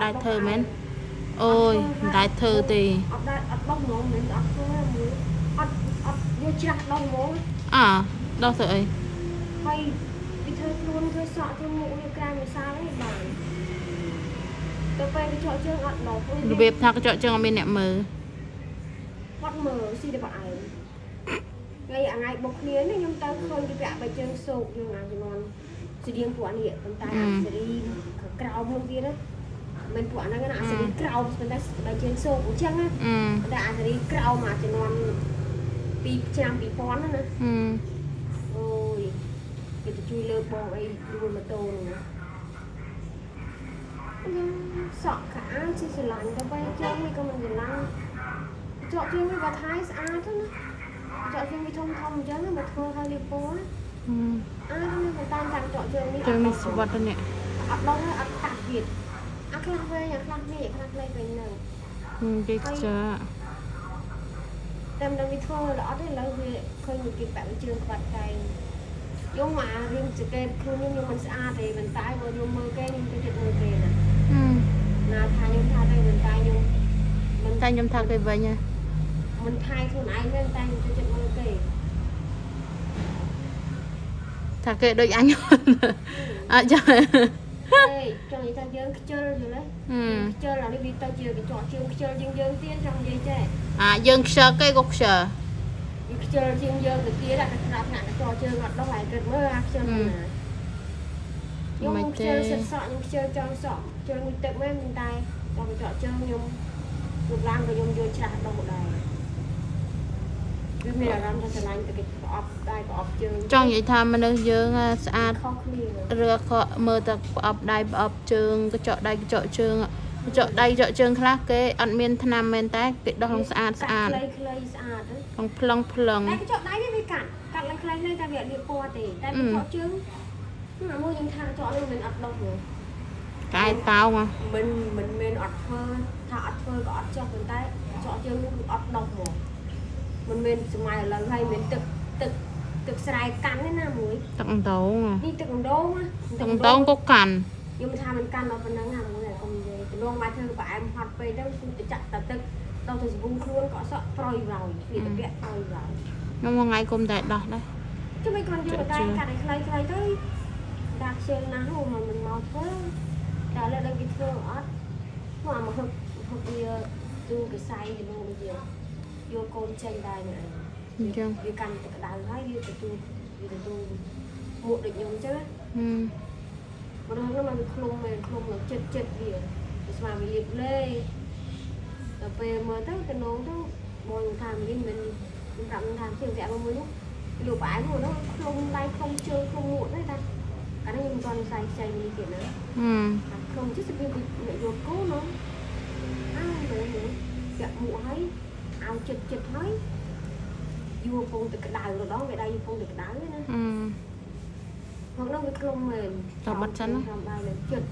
ដែរធ្វើមែនអូយមិនដែរធ្វើទេ អត់ដែរអត់ដោះហ្មងមិនអត់ធ្វើមួយអត់អត់យកច្រាស់ដោះហ្មង អើដោះធ្វើអី ហើយវាធ្វើខ្លួនធ្វើសក់ធ្វើមុខនេះក្រៅវិសាលនេះបានទៅពេលវាចកជើងអត់ដោះ របៀបថាកញ្ចក់ជើងអត់មានអ្នកមើល គាត់មើលស៊ីតែបងឯងថ្ងៃថ្ងៃបុកគ្នានេះខ្ញុំទៅឃើញគេពាក់បែកជើងសោកយើងអាជំនាន់ស្តៀងពួកនេះប៉ុន្តែអាសេរីក្រោមនោះទៀតណាមិនពួកហ្នឹងណាអាសេរីក្រោមប៉ុន្តែបែកជើងសោកអញ្ចឹងណា អឺ តែអាសេរីក្រោមអាជំនាន់ពីឆ្នាំ2000ណាណា អឺ អូយគេទៅជួយលើកបងអីដួលម៉ូតូនោះខ្ញុំសក់កអាជាស្រឡាញ់តែបែកជើងនេះក៏មិនស្រឡាញ់ចកជើងវាបើថៃស្អាតណាចកជើងវាធំធំអញ្ចឹងមកធ្វើឲ្យលៀបពណ៌អានេះមិនតាមតាមចកជើងនេះ ជើងនេះស្វិតទៅនេះ អត់ដល់ហើយអត់កាត់ទៀតអាខ្លះវែងអាខ្លះនេះអាខ្លះខ្លីវិញហ្នឹង គេខ្ជិល តែមិនដឹងវាធ្វើល្អទេឥឡូវវាឃើញគេបាក់វាជើងក្បាត់កែងខ្ញុំមករឿងសង្កេតខ្លួនខ្ញុំខ្ញុំមិនស្អាតទេប៉ុន្តែបើខ្ញុំមើលគេខ្ញុំចូលចិត្តមើលគេណាណាថាខ្ញុំថាទៅប៉ុន្តែខ្ញុំមិន តែខ្ញុំថាគេវិញហ៎ មិនថៃខ្លួនឯងទេតែខ្ញុំចូលចិត្តមើលគេ ថាគេដូចអញអត់ចា ទេចង់និយាយថាយើងខ្ជិលយល់ទេខ្ជិលអានេះវាទៅជាកញ្ចក់ជើងខ្ជិលជាងយើងទៀតចង់និយាយចេះ អាយើងខ្ជិលគេក៏ខ្ជិល វាខ្ជិលជាងយើងទៅទៀតអាកត្រាថ្នាក់កញ្ចក់ជើងអត់ដោះហើយគិតមើលអាខ្ជិលណាខ្ញុំខ្ជិលសិតសក់ខ្ញុំខ្ជិលចង់សក់ខ្ជិលមួយទឹកមែនប៉ុន្តែដល់កញ្ចក់ជើងខ្ញុំរូបឡើងក៏ខ្ញុំយកច្រាស់ដោះដែរវាមានអារម្មណ៍ថាស្រឡាញ់តែគេប្រអប់ដៃប្រអប់ជើង ចង់និយាយថាមនុស្សយើងស្អាត ខុសគ្នា ឬក៏មើលតែប្រអប់ដៃប្រអប់ជើងកញ្ចក់ដៃកញ្ចក់ជើងកញ្ចក់ដៃកញ្ចក់ជើងខ្លះគេអត់មានថ្នាំមែនតែគេដោះលងស្អាតស្អាត ខ្លីខ្លីស្អាត លងផ្លឹងផ្លឹង តែកញ្ចក់ដៃវាកាត់កាត់ឡើងខ្លីៗតែវាអត់លាបពណ៌ទេតែកញ្ចក់ជើងអាមួយខ្ញុំថាកញ្ចក់នេះមិនអត់ដោះទេ កែតោង មិនមិនមែនអត់ធ្វើថាអត់ធ្វើក៏អត់ចោះប៉ុន្តែចកជើងនោះគឺអត់ដោះហ្មងមិនមែនសម័យឥឡូវហើយមិនទឹកទឹកទឹកស្រែកាន់ទេណាមួយ ទឹកអណ្ដូង នេះទឹកអណ្ដូងណា ទឹកអណ្ដូងក៏កាន់ ខ្ញុំថាមិនកាន់ដល់ប៉ុណ្ណឹងណាមួយកុំនិយាយដងមកធ្វើផ្អែមហត់ពេកទៅគឺទៅចាក់តែទឹកដល់ទៅសវុងខ្លួនក៏សក់ប្រយរយវាទៅពាក់ប្រយរយ ខ្ញុំមួយថ្ងៃគុំតែដោះដែរ ជុំមិនគាត់យកតែកាត់ឲ្យខ្លីៗទៅដាក់ខ្ជិលណាស់មកមិនមកធ្វើតែឥឡូវដល់គេធ្វើអត់មកមកហឹកហឹកវាទូកសៃជាមួយវាយកកូនចេញដែរនេះ អញ្ចឹង វាកាន់តែក្តៅហើយវាទទួលវាទទួលមួកដូចខ្ញុំអញ្ចឹង ហឹម មនុស្សហ្នឹងមកវាឃ្លុំមែនឃ្លុំនៅចិត្តចិត្តវាវាស្មានវាលៀបលេដល់ពេលមើលទៅទៅនងទៅបងថាមានមិនខ្ញុំប្រាប់ថាជើងតាក់មួយនោះលោកផ្អែមនោះឃ្លុំដៃឃ្លុំជើងឃ្លុំមួកដែរតាកាលនេះខ្ញុំមិនទាន់ស្អីខ្ចីនេះទៀតណា ហឹម ថាឃ្លុំជិះសភាពអ្នកយកគោនោះអើមើលមើលពាក់មួកហើយអោចិត្តចិត្តហើយយួរពងទៅក្តៅរដងវាដៃយួរពងទៅក្តៅណា ហឹម មកនោះវាឃ្លុំមែន តបបាត់សិនណា តាមបាយនឹងចិត្ត